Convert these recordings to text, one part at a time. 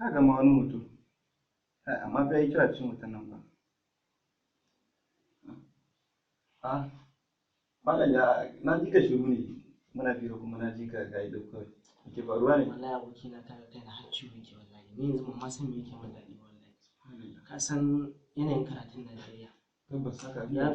Ka ga ma wani hoto. Kai, amma fa yayi kyau a cikin hoton nan ba. Ah, malam ya na ji ka shiru ne. Muna fira kuma na ji ka yi duk kawai. Me ke faruwa ne? Wallahi abokina, ka ga kaina har ciwo yake wallahi. Ni yanzu ban ma san me yake min daɗi ba wallahi. Ka san yanayin karatun Najeriya. Tabbas haka. Ya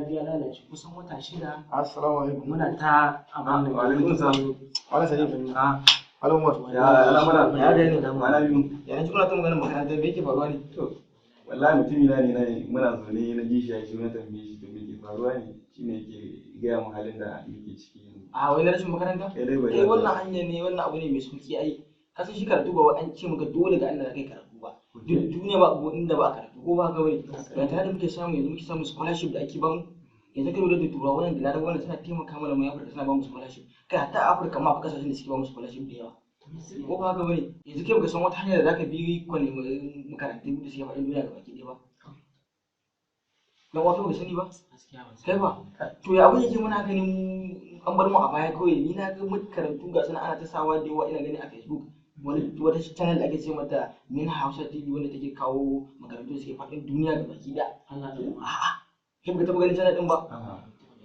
biya lalace kusan wata 6. Assalamu alaikum. Muna ta abin nan. Wa alaikum salam. Wala Sadiq. Ah, Malam Umar. ya al'amura. Ya da ne. Kwana biyu. Ya na ji kuna ta maganar makaranta, me yake faruwa ne? To, wallahi mutumi na ne na muna zaune na ji shi ya shi na tambaye shi to me ke faruwa ne, shine yake gaya mun halin da muke ciki yanzu. A wai na rashin makaranta? Kai dai bari. Kai, wannan hanya ne, wannan abu ne mai sauki ai. Ka san shi karatu ba wai an ce maka dole ga Allah kai karatu ba. Duk duniya ba abu inda ba karatu, ko ba haka bane? Ga tare da muke samu yanzu, muke samu scholarship da ake bamu. Yanzu ka lura da Turawa wannan da Larabawa wannan suna taimaka mana mu Afirka, suna bamu scholarship. Kai, hatta a Afirka ma akwai kasashen da suke bamu scholarship da yawa. Ko ba haka bane? Yanzu kai baka san wata hanya da zaka bi ka nemi makarantu da suke faɗin duniya gabaki ɗaya ba. Dan uwa, kai baka sani ba? Gaskiya ban Kai ba? To ya abin yake muna haka ne, mu an bar mu a baya kawai? Ni na ga makarantu ga suna ana ta sawa da yawa, ina gani a Facebook. Wani wata channel da ake ce mata Min Hausa TV wanda take kawo makarantu da suke faɗin duniya gabaki ɗaya. Allah da mu. A'a, kai baka taɓa ganin channel ɗin ba? A'a.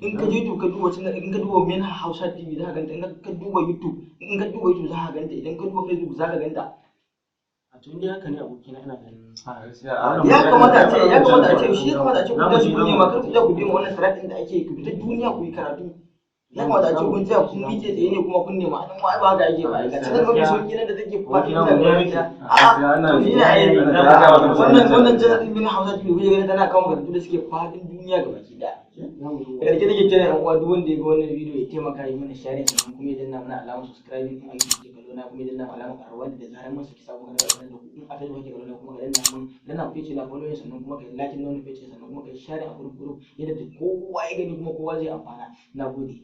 In ka je YouTube ka duba channel, in ka duba Min Hausa TV za ka ganta, in ka duba YouTube za ka ganta, idan ka duba Facebook za ka ganta. A to, indai haka ne abokina, ina ganin A gaskiya. Ya kamata a ce, ya kamata a ce shi, ya kamata a ce ku tashi ku nema, kar ku je ku bi wannan strat ɗin da ake ku fita duniya ku yi karatu. Ya kamata a ce kun tsaya kun miƙe tsaye ne kuma kun nema. Dan ma ai ba haka ake ba. Ga channel mafi sauki nan da take faɗin duniya gaba ɗaya. A'a, to ni ne ai wannan channel ɗin Min Hausa TV kuke ganin tana kawo makarantu da suke faɗin duniya gabaki ɗaya. Za mu duba. Da ƙarshe nake kiran ƴan uwa, duk wanda ya ga wannan bidiyo ya taimaka yi mana share, sannan kuma ya danna mana alamar subscribing in a YouTube ke kallo na, kuma ya danna mana alamar ƙararrawa da zarar mun saki sabon kada sanar da ku. In a Facebook kake kallo na kuma, ka danna mun, danna page na follow, sannan kuma ka yi like na wannan page, sannan kuma ka yi share a group group yadda duk kowa ya gani kuma kowa zai amfana. Na gode.